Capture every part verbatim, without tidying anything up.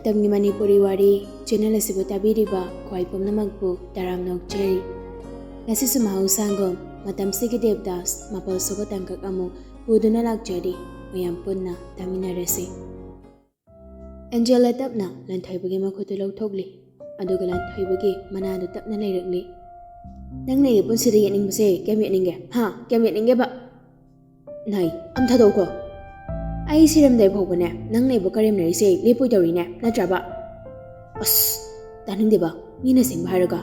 ꯃꯇꯝꯒꯤ ꯃꯅꯤꯄꯨꯔꯤ ꯋꯥꯔꯤ ꯆꯦꯅꯦꯜ ꯑꯁꯤꯕꯨ ꯇꯥꯕꯤꯔꯤꯕ ꯈ꯭ꯋꯥꯏ ꯄꯨꯝꯅꯃꯛꯄꯨ ꯇꯔꯥꯝꯅ ꯑꯣꯛꯆꯔꯤ꯫ ꯉꯁꯤꯁꯨ ꯃꯍꯧꯁꯥꯒꯨꯝ ꯃꯇꯝꯁꯤꯒꯤ ꯗꯦꯕꯗꯥꯁ ꯃꯥꯄꯜ ꯁꯨꯕ ꯇꯥꯡꯀꯛ ꯑꯃꯨꯛ ꯄꯨꯗꯨꯅ ꯂꯥꯛꯆꯔꯤ꯫ ꯃꯌꯥꯝ ꯄꯨꯟꯅ ꯇꯥꯃꯤꯟꯅꯔꯁꯤ꯫ ꯑꯦꯟꯖꯦꯂꯥ ꯇꯞꯅ ꯂꯟꯊꯣꯏꯕꯒꯤ ꯃꯈꯨꯠꯇꯨ ꯂꯧꯊꯣꯛꯂꯤ, ꯑꯗꯨꯒ ꯂꯟꯊꯣꯏꯕꯒꯤ ꯃꯅꯥꯗꯨ ꯇꯞꯅ ꯂꯩꯔꯛꯂꯤ꯫ "ꯅꯪꯅ ꯑꯩꯒꯤ ꯄꯨꯟꯁꯤꯗ ꯌꯦꯠꯅꯤꯡꯕꯁꯦ ꯀꯌꯥꯝ ꯌꯦꯠꯅꯤꯡꯒꯦ? ꯍꯥ? ꯀꯌꯥꯝ ꯌꯦꯠꯅꯤꯡꯒꯦꯕ?" "ꯅꯥꯏ, ꯑꯝ ꯊꯥꯗꯣꯛꯈꯣ꯫ ꯑꯩ ꯁꯤꯔꯝꯗꯥꯏ ꯐꯥꯎꯕꯅꯦ, ꯅꯪꯅ ꯑꯩꯕꯨ ꯀꯔꯦꯝꯅꯔꯤꯁꯦ ꯂꯦꯞꯄꯣꯏꯗꯧꯔꯤꯅꯦ, ꯅꯠꯇ꯭ꯔꯕ?" "ꯑꯁ, ꯇꯥꯅꯤꯡꯗꯦꯕ, ꯃꯤꯅ ꯁꯦꯡꯕ ꯍꯥꯏꯔꯒ꯫"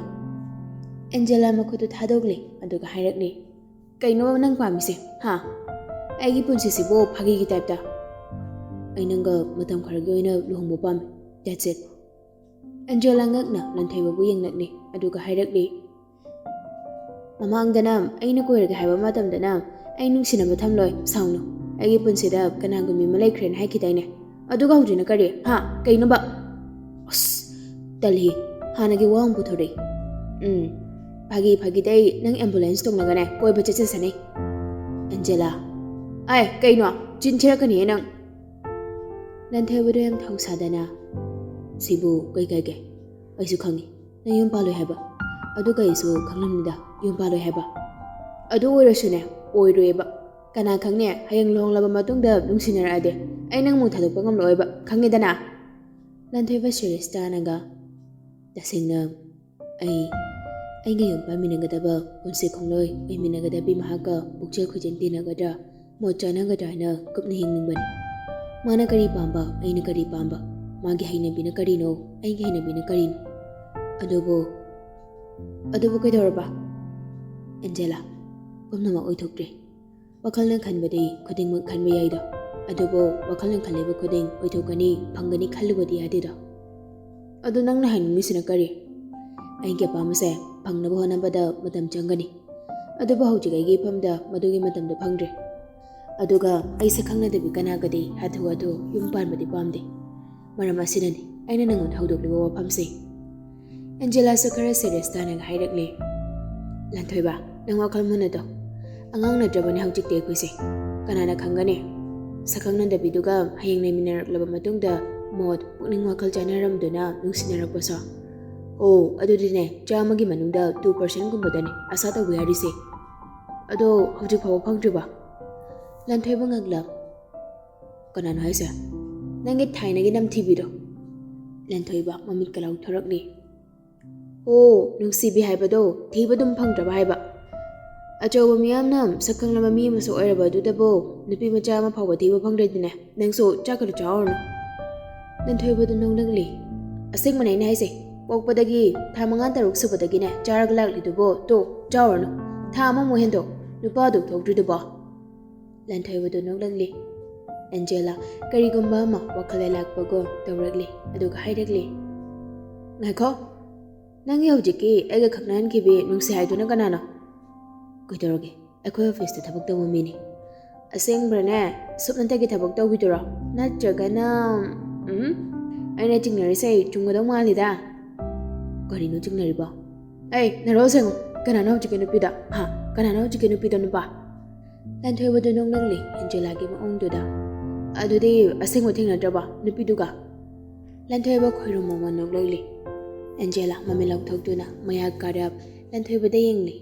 ꯑꯦꯟꯖꯦꯂꯥ ꯃꯈꯨꯠꯇꯨ ꯊꯥꯗꯣꯛꯂꯤ, ꯑꯗꯨꯒ ꯍꯥꯏꯔꯛꯂꯤ, "ꯀꯩꯅꯣ ꯅꯪ ꯄꯥꯝꯃꯤꯁꯦ, ꯍꯥ? ꯑꯩꯒꯤ ꯄꯨꯟꯁꯤꯁꯤꯕꯨ ꯐꯥꯒꯤꯒꯤ ꯇꯥꯏꯞꯇ?" "ꯑꯩ ꯅꯪꯒ ꯃꯇꯝ ꯈꯔꯒꯤ ꯑꯣꯏꯅ ꯂꯨꯍꯣꯡꯕ ꯄꯥꯝꯃꯤ, that's it꯫" ꯑꯦꯟꯖꯦꯂꯥ ꯉꯛꯅ ꯂꯟꯊꯣꯏꯕꯕꯨ ꯌꯦꯡꯂꯛꯂꯤ, ꯑꯗꯨꯒ ꯍꯥꯏꯔꯛꯂꯤ, "ꯃꯃꯥꯡꯗꯅ ꯑꯩꯅ ꯀꯣꯏꯔꯒꯦ ꯍꯥꯏꯕ ꯃꯇꯝꯗꯅ ꯑꯩ ꯅꯨꯡꯁꯤꯅꯕ ꯊꯝꯂꯣꯏ, ꯁꯥꯎꯅꯨ꯫ ꯑꯩꯒꯤ ꯄꯨꯟꯁꯤꯗ ꯀꯅꯥꯒꯨꯝꯕꯤ ꯑꯃ ꯂꯩꯈ꯭ꯔꯦꯅ ꯍꯥꯏꯈꯤꯗꯥꯏꯅꯦ? ꯑꯗꯨꯒ ꯍꯧꯖꯤꯛꯅ ꯀꯔꯤ? ꯍꯥ? ꯀꯩꯅꯣꯕ?" "ꯑꯁ, ꯇꯜꯂꯤ꯫ ꯍꯥꯟꯅꯒꯤ ꯋꯥ ꯑꯃꯨꯛ ꯄꯨꯊꯣꯔꯛꯏ꯫ ꯎꯝ, ꯐꯥꯒꯤ ꯐꯥꯒꯤꯗꯩ ꯅꯪ ꯑꯦꯝꯕꯨꯂꯦꯟꯁ ꯇꯣꯡꯂꯒꯅꯦ ꯀꯣꯏꯕ ꯆꯠꯆꯁꯅꯤ꯫" ꯑꯦꯟꯖꯦꯂꯥ, "ꯑꯥꯏ, ꯀꯩꯅꯣ? ꯆꯤꯟ ꯊꯤꯔꯛꯀꯅꯤꯍꯦ ꯅꯪ꯫" ꯂꯟꯊꯣꯏꯕꯗꯣ ꯌꯥꯝ ꯊꯧꯁꯥꯗꯅ, "ꯁꯤꯕꯨ ꯀꯩ ꯀꯥꯏꯒꯦ? ꯑꯩꯁꯨ ꯈꯪꯉꯤ ꯅꯪ ꯌꯨꯝ ꯄꯥꯜꯂꯣꯏ ꯍꯥꯏꯕ, ꯑꯗꯨꯒ ꯑꯩꯁꯨ ꯈꯪꯂꯝꯅꯤꯗ ꯌꯨꯝ ꯄꯥꯜꯂꯣꯏ ꯍꯥꯏꯕ꯫ ꯑꯗꯨ ꯑꯣꯏꯔꯁꯨꯅꯦ, ꯑꯣꯏꯔꯣꯏꯕ꯫ ꯀꯅꯥ ꯈꯪꯅꯦ, ꯍꯌꯦꯡ ꯂꯨꯍꯣꯡꯂꯕ ꯃꯇꯨꯡꯗ ꯅꯨꯡꯁꯤꯅꯔꯛꯑꯗꯤ ꯑꯩ ꯅꯪ ꯑꯃꯨꯛ ꯊꯥꯗꯣꯛꯄ ꯉꯝꯂꯛꯑꯣꯏꯕ, ꯈꯪꯉꯦꯗꯅ?" ꯂꯟꯊꯣꯏꯕ ꯁꯤꯔꯤꯌꯁ ꯇꯥꯅꯒ, "ꯇꯁꯦꯡꯅ ꯑꯩ, ꯑꯩꯒ ꯌꯨꯝ ꯄꯥꯟꯃꯤꯟꯅꯒꯗꯕ, ꯄꯨꯟꯁꯤ ꯈꯣꯡꯂꯣꯏ ꯑꯣꯏꯃꯤꯟꯅꯒꯗꯕꯤ ꯃꯍꯥꯛꯀ ꯄꯨꯛꯆꯦꯜ ꯈꯣꯏꯖꯦꯜ ꯇꯤꯟꯅꯒꯗ꯭ꯔꯥ, ꯃꯣꯠ ꯆꯥꯅꯒꯗ꯭ꯔꯥ ꯍꯥꯏꯅ ꯀꯨꯞꯅ ꯌꯦꯡꯅꯤꯡꯕꯅꯤ꯫ ꯃꯥꯅ ꯀꯔꯤ ꯄꯥꯝꯕ, ꯑꯩꯅ ꯀꯔꯤ ꯄꯥꯝꯕ, ꯃꯥꯒꯤ ꯍꯩꯅꯕꯤꯅ ꯀꯔꯤꯅꯣ, ꯑꯩꯒꯤ ꯍꯩꯅꯕꯤꯅ ꯀꯔꯤꯅꯣ? ꯑꯗꯨꯕꯨ, ꯑꯗꯨꯕꯨ ꯀꯩꯗꯧꯔꯕ?" "ꯑꯦꯟꯖꯦꯂꯥ, ꯄꯨꯝꯅꯃꯛ ꯑꯣꯏꯊꯣꯛꯇ꯭ꯔꯦ꯫ ꯋꯥꯈꯜꯅ ꯈꯟꯕꯗꯤ ꯈꯨꯗꯤꯡꯃꯛ ꯈꯟꯕ ꯌꯥꯏꯗꯣ, ꯑꯗꯨꯕꯨ ꯋꯥꯈꯜꯅ ꯈꯜꯂꯤꯕ ꯈꯨꯗꯤꯡ ꯑꯣꯏꯊꯣꯛꯀꯅꯤ, ꯐꯪꯒꯅꯤ ꯈꯜꯂꯨꯕꯗꯤ ꯌꯥꯗꯦꯗꯣ꯫ ꯑꯗꯨ ꯅꯪꯅ ꯍꯥꯏꯅꯤꯡꯉꯤꯁꯤꯅ ꯀꯔꯤ? ꯑꯩꯒꯤ ꯑꯄꯥꯝꯕꯁꯦ ꯐꯪꯅꯕ ꯍꯣꯠꯅꯕꯗ ꯃꯇꯝ ꯆꯪꯒꯅꯤ, ꯑꯗꯨꯕꯨ ꯍꯧꯖꯤꯛ ꯑꯩꯒꯤ ꯏꯐꯝꯗ ꯃꯗꯨꯒꯤ ꯃꯇꯝꯗꯣ ꯐꯪꯗ꯭ꯔꯦ꯫ ꯑꯗꯨꯒ ꯑꯩ ꯁꯛꯈꯪꯅꯗꯕꯤ ꯀꯅꯥꯒꯗꯤ ꯍꯥꯊꯨ ꯍꯥꯊꯨ ꯌꯨꯝ ꯄꯥꯟꯕꯗꯤ ꯄꯥꯝꯗꯦ꯫ ꯃꯔꯝ ꯑꯁꯤꯅꯅꯤ ꯑꯩꯅ ꯅꯪꯉꯣꯟꯗ ꯍꯧꯗꯣꯛꯂꯤꯕ ꯋꯥꯐꯝꯁꯦ꯫" ꯑꯦꯟꯖꯦꯂꯥꯁꯨ ꯈꯔ ꯁꯤꯔꯤꯌꯁ ꯇꯥꯅꯒ ꯍꯥꯏꯔꯛꯂꯦ, "ꯂꯟꯊꯣꯏꯕ, ꯅꯪ ꯋꯥꯈꯜ ꯃꯨꯟꯅ ꯇꯧ꯫ ꯑꯉꯥꯡ ꯅꯠꯇ꯭ꯔꯕꯅꯤ ꯍꯧꯖꯤꯛꯇꯤ ꯑꯩꯈꯣꯏꯁꯦ꯫ ꯀꯅꯥꯅ ꯈꯪꯒꯅꯤ? ꯁꯛꯈꯪꯅꯗꯕꯤꯗꯨꯒ ꯍꯌꯦꯡ ꯂꯩꯃꯤꯟꯅꯔꯛꯂꯕ ꯃꯇꯨꯡꯗ ꯃꯣꯠ ꯄꯨꯛꯅꯤꯡ ꯋꯥꯈꯜ ꯆꯥꯟꯅꯔꯝꯗꯨꯅ ꯅꯨꯡꯁꯤꯅꯔꯛꯄꯁꯨ꯫ ꯑꯣ, ꯑꯗꯨꯗꯤꯅꯦ, ꯆꯥꯝꯃꯒꯤ ꯃꯅꯨꯡꯗ two percent ꯀꯨꯝꯕꯗꯅꯦ ꯑꯁꯥ ꯇꯧꯕ ꯌꯥꯔꯤꯁꯦ꯫ ꯑꯗꯣ ꯍꯧꯖꯤꯛ ꯐꯥꯎꯕ ꯐꯪꯗ꯭ꯔꯤꯕ? ꯂꯟꯊꯣꯏꯕ ꯉꯛꯂꯛ꯫ "ꯀꯅꯥꯅꯣ ꯍꯥꯏꯁꯦ?" "ꯅꯪꯒꯤ ꯊꯥꯏꯅꯒꯤ ꯅꯝꯊꯤꯕꯤꯗꯣ꯫" ꯂꯟꯊꯣꯏꯕ ꯃꯃꯤꯠꯀ ꯂꯥꯎꯊꯣꯔꯛꯂꯤ꯫ "ꯑꯣ, ꯅꯨꯡꯁꯤꯕꯤ ꯍꯥꯏꯕꯗꯣ ꯊꯤꯕ ꯑꯗꯨꯝ ꯐꯪꯗ꯭ꯔꯕ ꯍꯥꯏꯕ? ꯑꯆꯧꯕ ꯃꯤꯌꯥꯝꯅ ꯁꯛ ꯈꯪꯂꯕ ꯃꯤ ꯑꯃꯁꯨ ꯑꯣꯏꯔꯕ ꯑꯗꯨꯗꯕꯨ ꯅꯨꯄꯤ ꯃꯆꯥ ꯑꯃ ꯐꯥꯎꯕ ꯊꯤꯕ ꯐꯪꯗ꯭ꯔꯗꯤꯅꯦ, ꯅꯪꯁꯨ ꯆꯥꯛ ꯈꯔ ꯆꯥꯎꯔꯅꯨ꯫" ꯂꯟꯊꯣꯏꯕꯗꯨ ꯅꯣꯛꯂꯛꯂꯤ꯫ "ꯑꯁꯦꯡꯕꯅꯦ ꯑꯩꯅ ꯍꯥꯏꯁꯦ꯫ ꯄꯣꯛꯄꯗꯒꯤ ꯊꯥ ꯃꯉꯥ ꯇꯔꯨꯛ ꯁꯨꯕꯗꯒꯤꯅꯦ ꯆꯥꯔꯒ ꯂꯥꯛꯂꯤꯗꯨꯕꯨ꯫ ꯇꯣ, ꯆꯥꯎꯔꯅꯨ꯫ ꯊꯥ ꯑꯃꯃꯨꯛ ꯍꯦꯟꯗꯣꯛ꯫ ꯅꯨꯄꯥ ꯑꯗꯨꯛ ꯊꯣꯛꯇ꯭ꯔꯤꯗꯨꯕꯣ?" ꯂꯟꯊꯣꯏꯕꯗꯨ ꯅꯣꯛꯂꯛꯂꯤ꯫ ꯑꯦꯟꯖꯦꯂꯥ ꯀꯔꯤꯒꯨꯝꯕ ꯑꯃ ꯋꯥꯈꯜꯗ ꯂꯥꯛꯄꯒꯨꯝ ꯇꯧꯔꯛꯂꯤ, ꯑꯗꯨꯒ ꯍꯥꯏꯔꯛꯂꯤ, "ꯉꯥꯏꯈꯣ, ꯅꯪꯒꯤ ꯍꯧꯖꯤꯛꯀꯤ ꯑꯩꯒ ꯈꯪꯅꯍꯟꯈꯤꯕꯤ ꯅꯨꯡꯁꯤ ꯍꯥꯏꯗꯨꯅ ꯀꯅꯥꯅꯣ?" "ꯀꯩꯗꯧꯔꯒꯦ? ꯑꯩꯈꯣꯏ ꯑꯣꯐꯤꯁꯇ ꯊꯕꯛ ꯇꯧꯕ ꯃꯤꯅꯤ꯫" "ꯑꯁꯦꯡꯕ꯭ꯔꯅꯦ? ꯁꯨꯞꯅꯇꯒꯤ ꯊꯕꯛ ꯇꯧꯕꯤꯗꯨꯔꯣ? ꯅꯠꯇ꯭ꯔꯒꯅ, ꯎꯝ, ꯑꯩꯅ ꯆꯤꯡꯅꯔꯤꯁꯦ ꯆꯨꯝꯒꯗꯧ ꯃꯥꯜꯂꯤꯗ꯫" "ꯀꯔꯤꯅꯣ ꯆꯤꯡꯅꯔꯤꯕꯣ?" "ꯑꯩ, ꯅꯔꯣꯜ ꯁꯦꯡꯉꯨ꯫ ꯀꯅꯥꯅꯣ ꯍꯧꯖꯤꯛꯀꯤ ꯅꯨꯄꯤꯗꯣ? ꯍꯥ? ꯀꯅꯥꯅꯣ ꯍꯧꯖꯤꯛꯀꯤ ꯅꯨꯄꯤꯗꯣ, ꯅꯨꯄꯥ?" ꯂꯟꯊꯣꯏꯕꯗꯨ ꯅꯣꯛꯂꯛꯂꯤ, ꯑꯦꯟꯖꯦꯂꯥꯒꯤ ꯃꯑꯣꯡꯗꯨꯗ꯫ "ꯑꯗꯨꯗꯤ ꯑꯁꯦꯡꯕ ꯊꯦꯡꯅꯗ꯭ꯔꯕꯣ ꯅꯨꯄꯤꯗꯨꯒ?" ꯂꯟꯊꯣꯏꯕ ꯈꯣꯏꯔꯨꯝ ꯃꯣꯃꯣꯟ ꯅꯣꯛꯂꯛꯂꯤ꯫ ꯑꯦꯟꯖꯦꯂꯥ ꯃꯃꯤꯠ ꯂꯥꯎꯊꯣꯛꯇꯨꯅ ꯃꯌꯥ ꯀꯥꯔꯞ ꯂꯟꯊꯣꯏꯕꯗ ꯌꯦꯡꯂꯤ꯫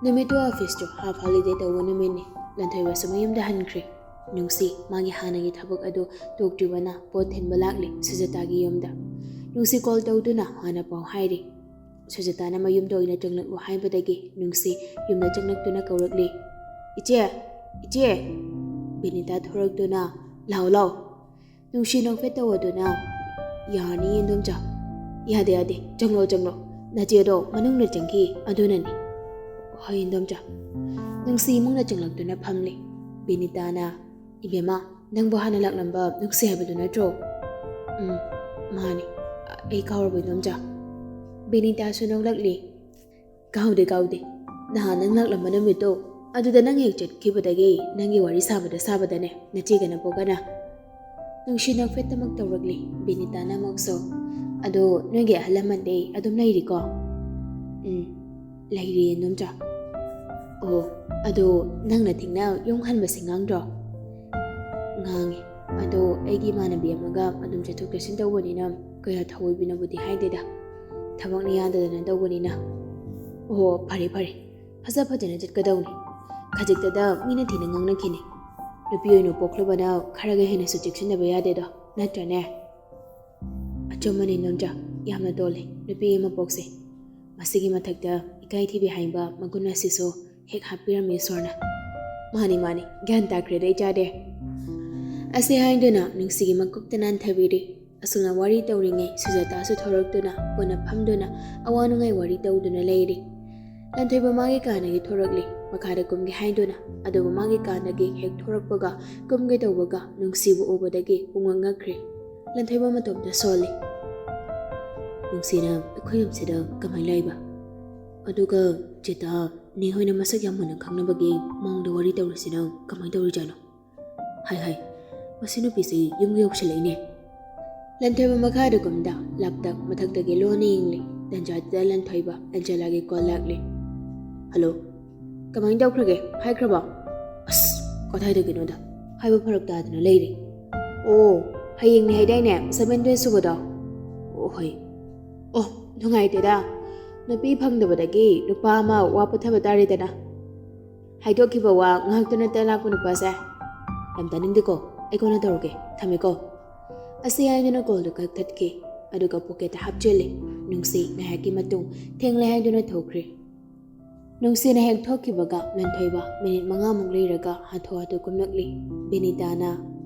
ꯅꯨꯃꯤꯠꯇꯨ ꯑꯣꯐꯤꯁꯇꯨ half holiday ꯇꯧꯕ ꯅꯨꯃꯤꯠꯅꯤ꯫ ꯂꯟꯊꯣꯏꯕꯁꯨ ꯃꯌꯨꯝꯗ ꯍꯟꯈ꯭ꯔꯦ꯫ ꯅꯨꯡꯁꯤ ꯃꯥꯒꯤ ꯍꯥꯟꯅꯒꯤ ꯊꯕꯛ ꯑꯗꯨ ꯇꯣꯛꯇ꯭ꯔꯤꯕꯅ ꯄꯣꯠ ꯊꯤꯟꯕ ꯂꯥꯛꯂꯤ ꯁꯨꯖꯇꯥꯒꯤ ꯌꯨꯝꯗ꯫ ꯅꯨꯡꯁꯤ ꯀꯣꯜ ꯇꯧꯗꯨꯅ ꯍꯥꯟꯅ ꯄꯥꯎ ꯍꯥꯏꯔꯤ꯫ ꯁꯨꯖꯇꯥꯅ ꯃꯌꯨꯝꯗ ꯑꯣꯏꯅ ꯆꯪꯂꯛꯂꯨ ꯍꯥꯏꯕꯗꯒꯤ ꯅꯨꯡꯁꯤ ꯌꯨꯝꯗ ꯆꯪꯂꯛꯇꯨꯅ ꯀꯧꯔꯛꯂꯤ, "ꯏꯆꯦ! ꯏꯆꯦ!" ꯕꯤꯅꯤꯇꯥ ꯊꯣꯔꯛꯇꯨꯅ, "ꯂꯥꯎ, ꯂꯥꯎ!" ꯅꯨꯡꯁꯤ ꯅꯣꯛꯐꯦꯠ ꯇꯧꯗꯨꯅ, "ꯌꯥꯔꯅꯤ, ꯏꯟꯗꯣꯝꯆꯥ꯫" "ꯌꯥꯗꯦ, ꯌꯥꯗꯦ, ꯆꯪꯂꯣ, ꯆꯪꯂꯣ꯫ ꯅꯆꯦꯗꯣ ꯃꯅꯨꯡꯗ ꯆꯪꯈꯤ, ꯑꯗꯨꯅꯅꯤ꯫" "ꯍꯣꯏ, ꯏꯟꯗꯣꯝꯆꯥ꯫" ꯅꯨꯡꯁꯤ ꯏꯃꯨꯡꯗ ꯆꯪꯂꯛꯇꯨꯅ ꯐꯝꯂꯦ꯫ ꯕꯤꯅꯤꯇꯥꯅ, "ꯏꯕꯦꯝꯃ, ꯅꯪꯕꯨ ꯍꯥꯟꯅ ꯂꯥꯛꯂꯝꯕ ꯅꯨꯡꯁꯤ ꯍꯥꯏꯕꯗꯨ ꯅꯠꯇ꯭ꯔꯣ?" "ꯎꯝ, ꯃꯥꯅꯤ꯫ ꯑꯩ ꯀꯥꯎꯔꯕ, ꯏꯟꯗꯣꯝꯆꯥ?" ꯕꯤꯅꯤꯇꯥꯁꯨ ꯅꯣꯛꯂꯛꯂꯤ꯫ "ꯀꯥꯎꯗꯦ, ꯀꯥꯎꯗꯦ꯫ ꯅꯍꯥꯟ ꯅꯪ ꯂꯥꯛꯂꯝꯕ ꯅꯨꯃꯤꯠꯇꯣ, ꯑꯗꯨꯗ ꯅꯪ ꯍꯦꯛ ꯆꯠꯈꯤꯕꯗꯒꯤ ꯅꯪꯒꯤ ꯋꯥꯔꯤ ꯁꯥꯕꯗ ꯁꯥꯕꯗꯅꯦ, ꯅꯆꯦꯒ ꯅꯕꯣꯛꯀꯅ꯫" ꯅꯨꯡꯁꯤ ꯅꯣꯛꯐꯦꯠꯇꯃꯛ ꯇꯧꯔꯛꯂꯤ ꯕꯤꯅꯤꯇꯥꯅ ꯑꯃꯨꯛꯁꯨ꯫ "ꯑꯗꯣ ꯅꯣꯏꯒꯤ ꯑꯍꯜ ꯂꯃꯟꯗꯤ ꯑꯗꯨꯝ ꯂꯩꯔꯤꯀꯣ?" "ꯎꯝ, ꯂꯩꯔꯤ, ꯏꯟꯗꯣꯝꯆꯥ꯫" "ꯑꯣ, ꯑꯗꯣ ꯅꯪꯅ ꯊꯦꯡꯅ ꯌꯨꯝ ꯍꯟꯕꯁꯦ ꯉꯥꯡꯗ꯭ꯔꯣ?" "ꯉꯥꯡꯉꯤ꯫ ꯑꯗꯣ ꯑꯩꯒꯤ ꯏꯃꯥꯟꯅꯕꯤ ꯑꯃꯒ ꯑꯗꯨꯝ ꯆꯠꯊꯣꯛ ꯆꯠꯁꯤꯟ ꯇꯧꯕꯅꯤꯅ ꯀꯌꯥ ꯊꯑꯣꯏꯕꯤꯅꯕꯨꯗꯤ ꯍꯥꯏꯗꯦꯗ, ꯊꯕꯛꯅ ꯌꯥꯗꯗꯅ ꯇꯧꯕꯅꯤꯅ꯫ ꯑꯣꯍꯣ, ꯐꯔꯦ ꯐꯔꯦ, ꯐꯖ ꯐꯖꯅ ꯆꯠꯀꯗꯧꯅꯤ꯫ ꯈꯖꯤꯛꯇꯗ ꯃꯤꯅ ꯊꯤꯅ ꯉꯥꯡꯅꯈꯤꯅꯤ꯫ ꯅꯨꯄꯤ ꯑꯣꯏꯅ ꯄꯣꯛꯂꯨꯕꯅ ꯈꯔꯒ ꯍꯦꯟꯅꯁꯨ ꯆꯦꯛꯁꯤꯟꯗꯕ ꯌꯥꯗꯦꯗꯣ, ꯅꯠꯇ꯭ꯔꯅꯦ? ꯑꯆꯨꯝꯕꯅꯤ ꯅꯣꯟꯖ, ꯌꯥꯝꯅ ꯇꯣꯜꯂꯤ ꯅꯨꯄꯤ ꯑꯃ ꯄꯣꯛꯁꯦ꯫ ꯃꯁꯤꯒꯤ ꯃꯊꯛꯇ ꯏꯀꯥꯏ ꯊꯤꯕꯤ ꯍꯥꯏꯕ ꯃꯒꯨꯟ ꯑꯁꯤꯁꯨ ꯍꯦꯛ ꯍꯥꯞꯄꯤꯔꯝꯃꯤ ꯏꯁꯣꯔꯅ꯫ ꯃꯥꯅꯤ ꯃꯥꯅꯤ, ꯒ꯭ꯌꯥꯟ ꯇꯥꯈ꯭ꯔꯦꯗ ꯏꯆꯥꯗꯤ꯫ ꯑꯁꯤ ꯍꯥꯏꯗꯨꯅ ꯅꯨꯡꯁꯤꯒꯤ ꯃꯀꯣꯛꯇ ꯅꯥꯟꯊꯕꯤꯔꯤ꯫ ꯑꯁꯨꯝꯅ ꯋꯥꯔꯤ ꯇꯧꯔꯤꯉꯩ ꯁꯨꯖꯥꯇꯥꯁꯨ ꯊꯣꯔꯛꯇꯨꯅ ꯄꯨꯟꯅ ꯐꯝꯗꯨꯅ ꯑꯋꯥ ꯅꯨꯡꯉꯥꯏ ꯋꯥꯔꯤ ꯇꯧꯗꯨꯅ ꯂꯩꯔꯤ꯫ ꯂꯟꯊꯣꯏꯕ ꯃꯥꯒꯤ ꯀꯥꯗꯒꯤ ꯊꯣꯔꯛꯂꯤ꯫ ꯃꯈꯥꯗ ꯀꯨꯝꯒꯦ ꯍꯥꯏꯗꯨꯅ, ꯑꯗꯨꯕꯨ ꯃꯥꯒꯤ ꯀꯥꯗꯒꯤ ꯍꯦꯛ ꯊꯣꯔꯛꯄꯒ ꯀꯨꯝꯒꯦ ꯇꯧꯕꯒ ꯅꯨꯡꯁꯤꯕꯨ ꯎꯕꯗꯒꯤ ꯄꯨꯡꯉꯛ ꯉꯛꯈ꯭ꯔꯦ꯫ ꯂꯟꯊꯣꯏꯕ ꯃꯇꯣꯝꯇ ꯁꯣꯜꯂꯤ꯫ ꯅꯨꯡꯁꯤꯅ ꯑꯩꯈꯣꯏ ꯌꯨꯝꯁꯤꯗ ꯀꯃꯥꯏꯅ ꯂꯥꯛꯏꯕ? ꯑꯗꯨꯒ ꯆꯦꯇꯥ, ꯅꯦ ꯍꯣꯏꯅ ꯃꯁꯛ ꯌꯥꯝ ꯃꯨꯟꯅ ꯈꯪꯅꯕꯒꯤ ꯃꯑꯣꯡꯗ ꯋꯥꯔꯤ ꯇꯧꯔꯤꯁꯤꯅ ꯀꯃꯥꯏꯅ ꯇꯧꯔꯤꯖꯥꯠꯅꯣ? ꯍꯥꯏ ꯍꯥꯏ, ꯃꯁꯤ ꯅꯨꯄꯤꯁꯤ ꯌꯨꯝ ꯌꯧꯁꯤꯜꯂꯛꯏꯅꯦ꯫ ꯂꯟꯊꯣꯏꯕ ꯃꯈꯥꯗ ꯀꯨꯝꯗ ꯂꯥꯞꯇꯛ ꯃꯊꯛꯇꯒꯤ ꯂꯣꯟꯅ ꯌꯦꯡꯂꯤ꯫ ꯇꯟꯖꯥꯗꯨꯗ ꯂꯟꯊꯣꯏꯕ ꯑꯦꯟꯖꯦꯂꯥꯒꯤ ꯀꯣꯜ ꯂꯥꯛꯂꯤ꯫ "ꯍꯜꯂꯣ, ꯀꯃꯥꯏꯅ ꯇꯧꯈ꯭ꯔꯒꯦ? ꯍꯥꯏꯈ꯭ꯔꯕꯣ?" "ꯑꯁ, ꯀꯗꯥꯏꯗꯒꯤꯅꯣꯗ, ꯍꯥꯏꯕ ꯐꯔꯛ ꯇꯥꯗꯅ ꯂꯩꯔꯤ꯫" "ꯑꯣ, ꯍꯌꯦꯡꯅꯤ ꯍꯥꯏꯗꯥꯏꯅꯦ, ꯁꯚꯦꯟ ꯗꯦꯖ ꯁꯨꯕꯗꯣ?" "ꯑꯣ ꯍꯣꯏ, ꯑꯣ, ꯅꯨꯡꯉꯥꯏꯇꯦꯗ, ꯅꯨꯄꯤ ꯐꯪꯗꯕꯗꯒꯤ ꯅꯨꯄꯥ ꯑꯃ ꯋꯥ ꯄꯨꯊꯕ ꯇꯥꯔꯦꯗꯅ꯫ ꯍꯥꯏꯗꯣꯛꯈꯤꯕ ꯋꯥ ꯉꯥꯏꯍꯥꯛꯇ ꯅꯠꯇ ꯂꯥꯛꯄ ꯅꯨꯄꯥꯁꯦ꯫ ꯌꯥꯝ ꯇꯥꯅꯤꯡꯗꯦꯀꯣ, ꯑꯩ ꯀꯣꯟꯅ ꯇꯧꯔꯛꯀꯦ, ꯊꯝꯃꯦꯀꯣ꯫" ꯑꯁꯤ ꯍꯥꯏꯗꯨꯅ ꯀꯣꯜꯗꯨ ꯀꯛꯊꯠꯈꯤ꯫ ꯑꯗꯨꯒ ꯄꯣꯀꯦꯠꯇ ꯍꯥꯞꯆꯤꯜꯂꯤ꯫ ꯅꯨꯡꯁꯤ ꯉꯥꯏꯍꯥꯛꯀꯤ ꯃꯇꯨꯡ ꯊꯦꯡꯂꯦ ꯍꯥꯏꯗꯨꯅ ꯊꯣꯛꯈ꯭ꯔꯦ꯫ ꯅꯨꯡꯁꯤꯅ ꯍꯦꯛ ꯊꯣꯛꯈꯤꯕꯒ ꯂꯟꯊꯣꯏꯕ ꯃꯤꯅꯤꯠ ꯃꯉꯥꯃꯨꯛ ꯂꯩꯔꯒ ꯍꯥꯊꯨ ꯍꯥꯊꯨ ꯀꯨꯝꯂꯛꯂꯤ꯫ ꯕꯤꯅꯤꯇꯥꯅ,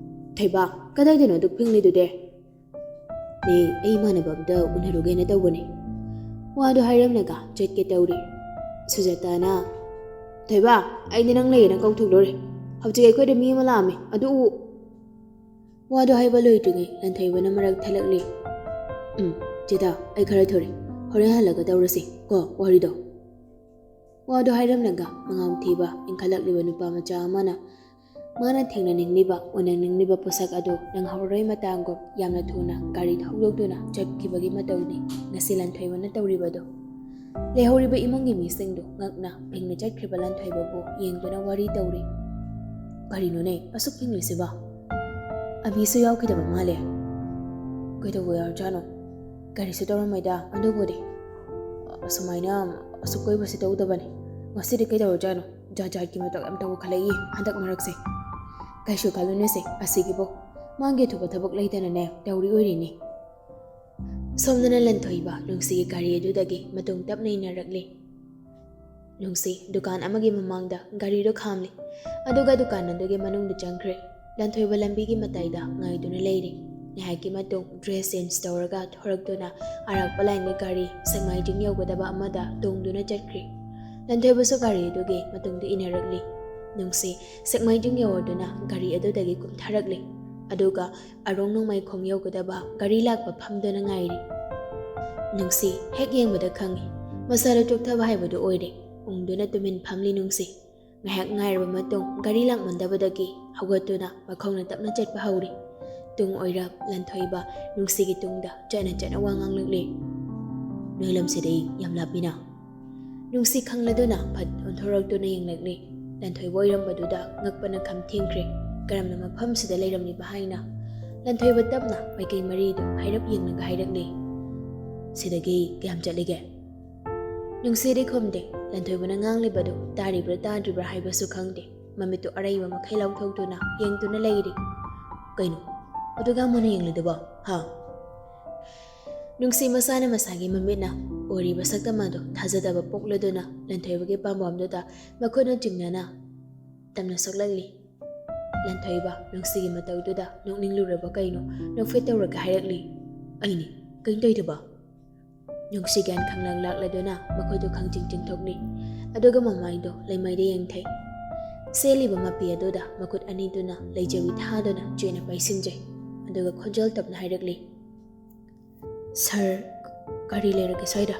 "ꯊꯣꯏꯕ, ꯀꯗꯥꯏꯗꯅꯣ ꯑꯗꯨꯛ ꯐꯤꯡꯂꯤꯗꯨꯗꯤ?" "ꯅꯦ, ꯑꯩ ꯏꯃꯥꯟꯅꯕ ꯑꯝꯗ ꯎꯅꯔꯨꯒꯦꯅ ꯇꯧꯕꯅꯦ꯫" ꯋꯥꯗꯨ ꯍꯥꯏꯔꯝꯂꯒ ꯆꯠꯀꯦ ꯇꯧꯔꯤ꯫ ꯁꯨꯖꯥꯇꯥꯅ, "ꯊꯣꯏꯕ, ꯑꯩꯗꯤ ꯅꯪ ꯂꯩꯌꯦꯅ ꯀꯧꯊꯣꯛꯂꯨꯔꯦ꯫ ꯍꯧꯖꯤꯛ ꯑꯩꯈꯣꯏꯗ ꯃꯤ ꯑꯃ ꯂꯥꯛꯑꯝꯃꯦ, ꯑꯗꯨ ꯎ꯫" ꯋꯥꯗꯨ ꯍꯥꯏꯕ ꯂꯣꯏꯗ꯭ꯔꯤꯉꯩ ꯂꯟꯊꯣꯏꯕꯅ ꯃꯔꯛ ꯊꯠꯂꯛꯂꯤ꯫ "ꯎꯝ, ꯆꯦꯇꯥ, ꯑꯩ ꯈꯔ ꯊꯨꯔꯦ꯫ ꯍꯣꯔꯦꯟ ꯍꯜꯂꯒ ꯇꯧꯔꯁꯤ ꯀꯣ ꯋꯥꯔꯤꯗꯣ꯫" ꯋꯥꯗꯨ ꯍꯥꯏꯔꯝꯂꯒ ꯃꯉꯥꯎ ꯊꯤꯕ ꯏꯟꯈꯠꯂꯛꯂꯤꯕ ꯅꯨꯄꯥ ꯃꯆꯥ ꯑꯃꯅ ꯃꯥꯅ ꯊꯦꯡꯅꯅꯤꯡꯂꯤꯕ, ꯎꯅꯅꯤꯡꯂꯤꯕ ꯄꯣꯠꯁꯛ ꯑꯗꯨ ꯅꯪꯍꯧꯔꯣꯏ ꯃꯇꯥꯒꯨꯝ ꯌꯥꯝꯅ ꯊꯨꯅ ꯒꯥꯔꯤ ꯊꯧꯗꯣꯛꯇꯨꯅ ꯆꯠꯈꯤꯕꯒꯤ ꯃꯇꯧꯅꯤ ꯉꯁꯤ ꯂꯟꯊꯣꯏꯕꯅ ꯇꯧꯔꯤꯕꯗꯨ꯫ ꯂꯩꯍꯧꯔꯤꯕ ꯏꯃꯨꯡꯒꯤ ꯃꯤꯁꯤꯡꯗꯨ ꯉꯛꯅ ꯐꯤꯡꯅ ꯆꯠꯈ꯭ꯔꯤꯕ ꯂꯟꯊꯣꯏꯕꯕꯨ ꯌꯦꯡꯗꯨꯅ ꯋꯥꯔꯤ ꯇꯧꯔꯤ꯫ "ꯀꯔꯤꯅꯣꯅꯦ ꯑꯁꯨꯛ ꯐꯤꯡꯂꯤꯁꯤꯕꯣ?" ꯑꯕꯤꯁꯨ ꯌꯥꯎꯈꯤꯗꯕ ꯃꯥꯜꯂꯦ꯫ ꯀꯩꯗꯧꯕ ꯌꯥꯎꯔꯖꯥꯠꯅꯣ? ꯀꯔꯤꯁꯨ ꯇꯧꯔꯝꯃꯣꯏꯗ꯫ ꯑꯗꯨꯕꯨꯗꯤ ꯑꯁꯨꯃꯥꯏꯅ ꯑꯁꯨꯛ ꯀꯨꯏꯕꯁꯤ ꯇꯧꯗꯕꯅꯤ꯫ ꯉꯁꯤꯗꯤ ꯀꯩꯗꯧꯔꯖꯥꯠꯅꯣ? ꯖꯥꯠ ꯖꯥꯠꯀꯤ ꯃꯇꯧ ꯌꯥꯝ ꯇꯧꯈꯠꯂꯛꯏ ꯍꯟꯗꯛ ꯃꯔꯛꯁꯦ꯫ ꯀꯩꯁꯨ ꯈꯜꯂꯨꯅꯨꯁꯦ, ꯑꯁꯤꯒꯤꯕꯨ ꯃꯥꯒꯤ ꯑꯊꯨꯕ ꯊꯕꯛ ꯂꯩꯗꯅꯅꯦ ꯇꯧꯔꯤ ꯑꯣꯏꯔꯤꯅꯤ꯫ ꯁꯣꯝꯗꯅ ꯂꯟꯊꯣꯏꯕ ꯅꯨꯡꯁꯤꯒꯤ ꯒꯥꯔꯤ ꯑꯗꯨꯗꯒꯤ ꯃꯇꯨꯡ ꯇꯞꯅ ꯏꯟꯅꯔꯛꯂꯤ꯫ ꯅꯨꯡꯁꯤ ꯗꯨꯀꯥꯟ ꯑꯃꯒꯤ ꯃꯃꯥꯡꯗ ꯒꯥꯔꯤꯗꯨ ꯈꯥꯝꯂꯤ, ꯑꯗꯨꯒ ꯗꯨꯀꯥꯟ ꯑꯗꯨꯒꯤ ꯃꯅꯨꯡꯗ ꯆꯪꯈ꯭ꯔꯦ꯫ ꯂꯟꯊꯣꯏꯕ ꯂꯝꯕꯤꯒꯤ ꯃꯇꯥꯏꯗ ꯉꯥꯏꯗꯨꯅ ꯂꯩꯔꯤ꯫ ꯉꯥꯏꯍꯥꯛꯀꯤ ꯃꯇꯨꯡ ꯗ꯭ꯔꯦꯁ ꯆꯦꯟꯖ ꯇꯧꯔꯒ ꯊꯣꯔꯛꯇꯨꯅ ꯑꯔꯥꯛꯄ ꯂꯥꯏꯟꯒꯤ ꯒꯥꯔꯤ ꯁꯦꯛꯃꯥꯏꯖꯤꯡ ꯌꯧꯒꯗꯕ ꯑꯃꯗ ꯇꯣꯡꯗꯨꯅ ꯆꯠꯈ꯭ꯔꯦ꯫ ꯂꯟꯊꯣꯏꯕꯁꯨ ꯒꯥꯔꯤ ꯑꯗꯨꯒꯤ ꯃꯇꯨꯡꯗ ꯏꯟꯅꯔꯛꯂꯤ꯫ ꯅꯨꯡꯁꯤ ꯁꯦꯛꯃꯥꯏꯖꯤꯡ ꯌꯧꯔꯗꯨꯅ ꯒꯥꯔꯤ ꯑꯗꯨꯗꯒꯤ ꯀꯨꯝꯊꯔꯛꯂꯤ, ꯑꯗꯨꯒ ꯑꯔꯣꯡ ꯅꯣꯡꯃꯩꯈꯣꯡ ꯌꯧꯒꯗꯕ ꯒꯥꯔꯤ ꯂꯥꯛꯄ ꯐꯝꯗꯨꯅ ꯉꯥꯏꯔꯤ꯫ ꯅꯨꯡꯁꯤ ꯍꯦꯛ ꯌꯦꯡꯕꯗ ꯈꯪꯏ, ꯃꯁꯥꯗ ꯆꯣꯛꯊꯕ ꯍꯥꯏꯕꯗꯨ ꯑꯣꯏꯔꯦ꯫ ꯎꯪꯗꯨꯅ ꯇꯨꯃꯤꯟ ꯐꯝꯂꯤ ꯅꯨꯡꯁꯤ꯫ ꯉꯥꯏꯍꯥꯛ ꯉꯥꯏꯔꯕ ꯃꯇꯨꯡ ꯒꯥꯔꯤ ꯂꯥꯛꯃꯟꯗꯕꯗꯒꯤ ꯍꯧꯒꯠꯇꯨꯅ ꯃꯈꯣꯡꯅ ꯇꯞꯅ ꯆꯠꯄ ꯍꯧꯔꯤ꯫ ꯇꯨꯡ ꯑꯣꯏꯔꯞ ꯂꯟꯊꯣꯏꯕ ꯅꯨꯡꯁꯤꯒꯤ ꯇꯨꯡꯗ ꯆꯠꯅ ꯆꯠꯅ ꯋꯥ ꯉꯥꯡꯂꯛꯂꯤ꯫ "ꯅꯣꯏ ꯂꯝꯁꯤꯗꯤ ꯌꯥꯝ ꯂꯥꯞꯄꯤꯅ?" ꯅꯨꯡꯁꯤ ꯈꯪꯂꯗꯨꯅ ꯐꯠ ꯑꯣꯟꯊꯣꯔꯛꯇꯨꯅ ꯌꯦꯡꯂꯛꯂꯤ꯫ ꯂꯟꯊꯣꯏꯕ ꯑꯣꯏꯔꯝꯕꯗꯨꯗ ꯉꯛꯄꯅ ꯈꯝ ꯊꯦꯡꯈ꯭ꯔꯦ꯫ ꯀꯔꯝꯅ ꯃꯐꯝꯁꯤꯗ ꯂꯩꯔꯝꯂꯤꯕ ꯍꯥꯏꯅ ꯂꯟꯊꯣꯏꯕ ꯇꯞꯅ ꯃꯥꯏꯀꯩ ꯃꯔꯤꯗꯨ ꯍꯥꯏꯔꯞ ꯌꯦꯡꯂꯒ ꯍꯥꯏꯔꯛꯂꯤ꯫ "ꯁꯤꯗꯒꯤ ꯀꯌꯥꯝ ꯆꯠꯂꯤꯒꯦ?" ꯅꯨꯡꯁꯤꯗꯤ ꯈꯨꯝꯗꯦ꯫ ꯂꯟꯊꯣꯏꯕꯅ ꯉꯥꯡꯂꯤꯕꯗꯨ ꯇꯥꯔꯤꯕ꯭ꯔꯥ ꯇꯥꯗ꯭ꯔꯤꯕ꯭ꯔꯥ ꯍꯥꯏꯕꯁꯨ ꯈꯪꯗꯦ꯫ ꯃꯃꯤꯠꯇꯨ ꯑꯔꯩꯕ ꯃꯈꯩ ꯂꯥꯎꯊꯣꯛꯇꯨꯅ ꯌꯦꯡꯗꯨꯅ ꯂꯩꯔꯤ꯫ "ꯀꯩꯅꯣ ꯑꯗꯨꯒ ꯃꯨꯟꯅ ꯌꯦꯡꯂꯤꯗꯨꯕꯣ, ꯍꯥ?" ꯅꯨꯡꯁꯤ ꯃꯁꯥꯅ ꯃꯁꯥꯒꯤ ꯃꯃꯤꯠꯅ ꯑꯣꯏꯔꯤꯕ ꯁꯛꯇꯝ ꯑꯗꯨ ꯊꯥꯖꯗꯕ ꯄꯣꯛꯂꯗꯨꯅ ꯂꯟꯊꯣꯏꯕꯒꯤ ꯄꯥꯝꯕꯣꯝꯗꯨꯗ ꯃꯈꯨꯠꯅ ꯆꯤꯡꯅꯅ ꯇꯞꯅ ꯁꯣꯛꯂꯛꯂꯤ꯫ ꯂꯟꯊꯣꯏꯕ ꯅꯨꯡꯁꯤꯒꯤ ꯃꯇꯧꯗꯨꯗ ꯅꯣꯛꯅꯤꯡꯂꯨꯔꯕ ꯀꯩꯅꯣ ꯅꯣꯛꯐꯦꯠ ꯇꯧꯔꯒ ꯍꯥꯏꯔꯛꯂꯤ, "ꯑꯩꯅꯤ, ꯀꯩꯅꯣ ꯇꯧꯔꯤꯗꯨꯕꯣ?" ꯅꯨꯡꯁꯤ ꯒ꯭ꯌꯥꯟ ꯈꯪꯂꯥꯡ ꯂꯥꯛꯂꯗꯨꯅ ꯃꯈꯨꯠꯇꯨ ꯈꯪꯆꯤꯡ ꯆꯤꯡꯊꯣꯛꯂꯤ, ꯑꯗꯨꯒ ꯃꯃꯥꯏꯗꯣ ꯂꯩꯃꯥꯏꯗ ꯌꯦꯡꯊꯩ꯫ ꯁꯦꯠꯂꯤꯕ ꯃꯄꯤ ꯑꯗꯨꯗ ꯃꯈꯨꯠ ꯑꯅꯤꯗꯨꯅ ꯂꯩꯖꯕꯤ ꯊꯥꯗꯨꯅ ꯆꯦꯠꯅ ꯄꯥꯏꯁꯤꯟꯖꯩ, ꯑꯗꯨꯒ ꯈꯣꯟꯖꯦꯜ ꯇꯞꯅ ꯍꯥꯏꯔꯛꯂꯤ, "ꯁꯥꯔ, ꯀꯔꯤ ꯂꯩꯔꯒꯦ ꯁ꯭ꯋꯥꯏꯗ?"